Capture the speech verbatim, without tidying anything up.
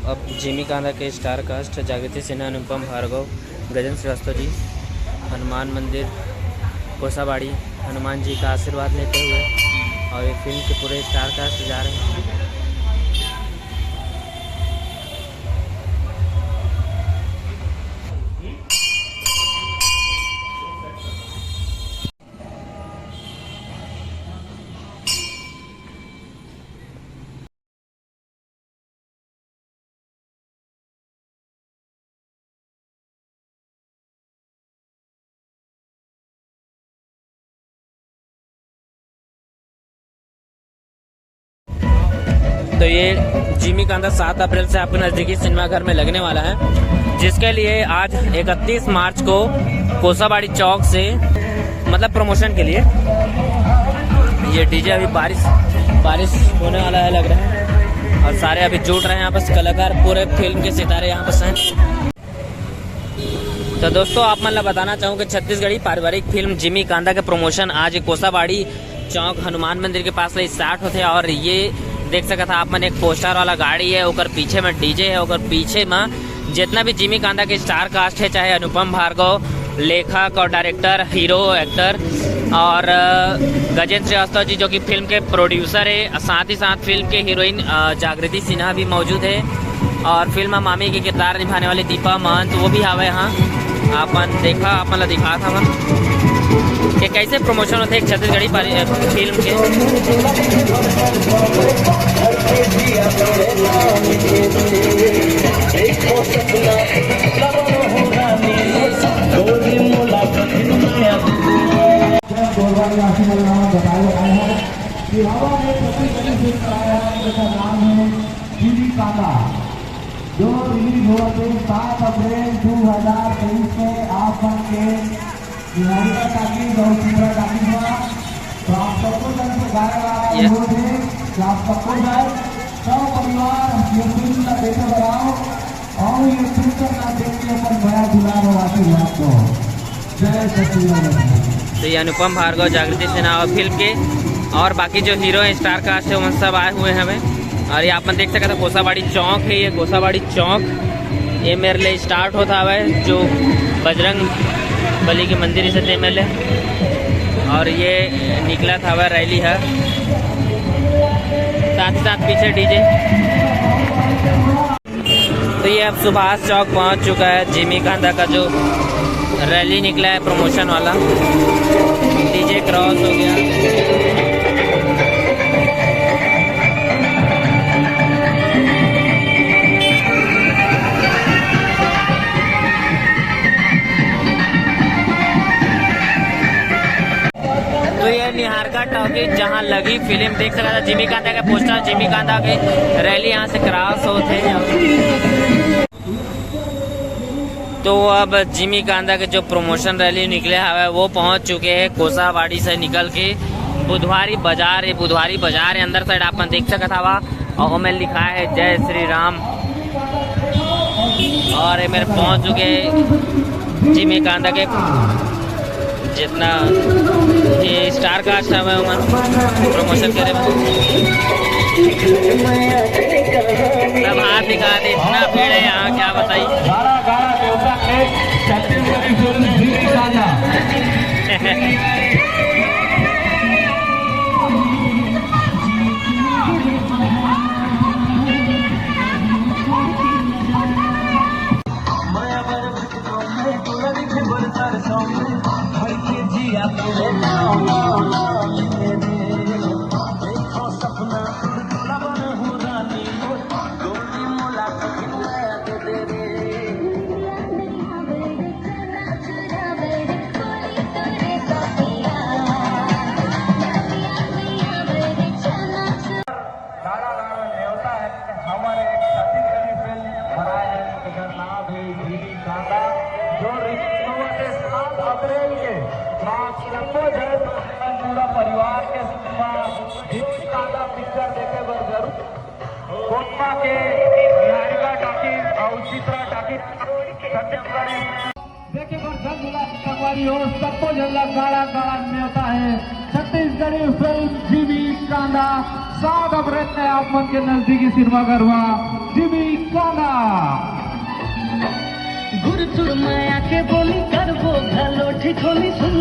अब जिमी कांदा के स्टार कास्ट जागृति सिन्हा, अनुपम भार्गव, गजेंद्र श्रीवास्तव जी हनुमान मंदिर कोसाबाड़ी हनुमान जी का आशीर्वाद लेते हुए और ये फिल्म के पूरे स्टार कास्ट जा रहे हैं। तो ये जिमी कांदा सात अप्रैल से आपके नज़दीकी सिनेमाघर में लगने वाला है, जिसके लिए आज इकतीस मार्च को कोसाबाड़ी चौक से, मतलब, प्रमोशन के लिए ये डीजे, अभी बारिश, बारिश होने वाला है लग रहा है, और सारे अभी जुट रहे हैं यहाँ पर, कलाकार, पूरे फिल्म के सितारे यहाँ पर हैं। तो दोस्तों, आप मन ला बताना चाहूँ कि छत्तीसगढ़ी पारिवारिक फिल्म जिमी कांदा के प्रमोशन आज कोसाबाड़ी चौक हनुमान मंदिर के पास ले स्टार्ट होथे और ये देख सकत हा आप मन, एक पोस्टर वाला गाड़ी है, ओकर पीछे में डीजे है, ओकर पीछे में जितना भी जिमी कांदा के स्टार कास्ट है, चाहे अनुपम भार्गव, लेखक और डायरेक्टर, हीरो, एक्टर और, अ, गजेंद्र श्रीवास्तव जी जो कि फिल्म के प्रोड्यूसर है, साथ ही साथ फिल्म के हीरोइन, अ, जागृति सिन्हा भी मौजूद है और फिल्म मामी के किरदार निभाने वाली दीपा महंत वो भी हावे यहाँ। आप मन देखा, आप मन ला दिखात हवन कि कैसे प्रमोशन होथे एक छत्तीसगढ़ी पारी-, अ, फिल्म के। गोलवारी राशि वाले नाम बताए बताए हैं कि हवा में प्रति गली से कराया, जिसका नाम है जीवी कांदा, जो रिलीज हुआ थे सात अप्रैल दो हज़ार तेईस में आप मन के निहारिका टाकीज और चित्रा टाकीज में। तो आप सबको जन से गारा गारा ये अनुरोध है कि आप सबको जाए, सब परिवार ये फिल्म का देखे बनाओ और ये फिल्म का देख के अपन बड़ा दुलार और आशीर्वाद दो। जय छत्तीसगढ़। तो ये अनुपम भार्गव, जागृति सिन्हा और फिल्म के और बाकी जो हीरो हैं, स्टार कास्ट है, उन सब आए हुए हैं हमें। और ये आप मन देख सकते हैं कोसाबाड़ी चौक है, ये कोसाबाड़ी चौक ये मेरे लिए स्टार्ट होता हवे जो बजरंग बली के मंदिर से ते मेले। और ये निकलत हवे रैली है, साथ ही साथ पीछे डीजे। तो ये अब सुभाष चौक पहुंच चुका है। जिमी कांदा का जो रैली निकला है प्रमोशन वाला, डीजे क्रॉस हो गया। तो ये निहारिका टॉकीज जहाँ लगी फिल्म, देख सकता जिमी कांदा के पोस्टर, जिमी कांदा के रैली यहाँ से क्रॉस होते हैं। तो अब जिमी कांदा के जो प्रमोशन रैली निकले हवे वो पहुँच चुके हैं कोसाबाड़ी से निकल के बुधवारी बाजार। ये बुधवारी बाजार है, अंदर साइड आप मन देख सकत हवा और ओमे लिखा है जय श्री राम। और ये मेरे पहुँच चुके जिमी कांदा के जितना ये स्टार कास्ट हवे ओमन प्रमोशन करे बर। सब हाथ दिखा दे, इतना भीड़ है यहाँ, क्या बताई। गाड़ा गाड़ा देवता है छत्तीसगढ़ी फिल्म जिमी कांदा। गाड़ा गाड़ा न्योता है कि हमारे एक छत्तीसगढ़ी फिल्म बनाए हैं, जेकर नाम है जिमी कांदा, जो रिलीज हुआ है सात अप्रैल के। तो आप सबको जय श्री राम, पूरा परिवार के साथ जिमी कांदा पिक्चर देखे बर जरूर। कोटमा के निहारिका टॉकीज और चित्रा टॉकीज छत्तीसगढ़ी देखे बर जल्द मुलाकात संगवारी हो, सबको जल्द गाड़ा गाड़ा न्योता है। छत्तीसगढ़ी फिल्म जिमी कांदा सात अप्रैल में आप मन के नजदीकी सिनेमाघर में जिमी कांदा। सुरमया के बोली करबो घलो ठिठोली, सुन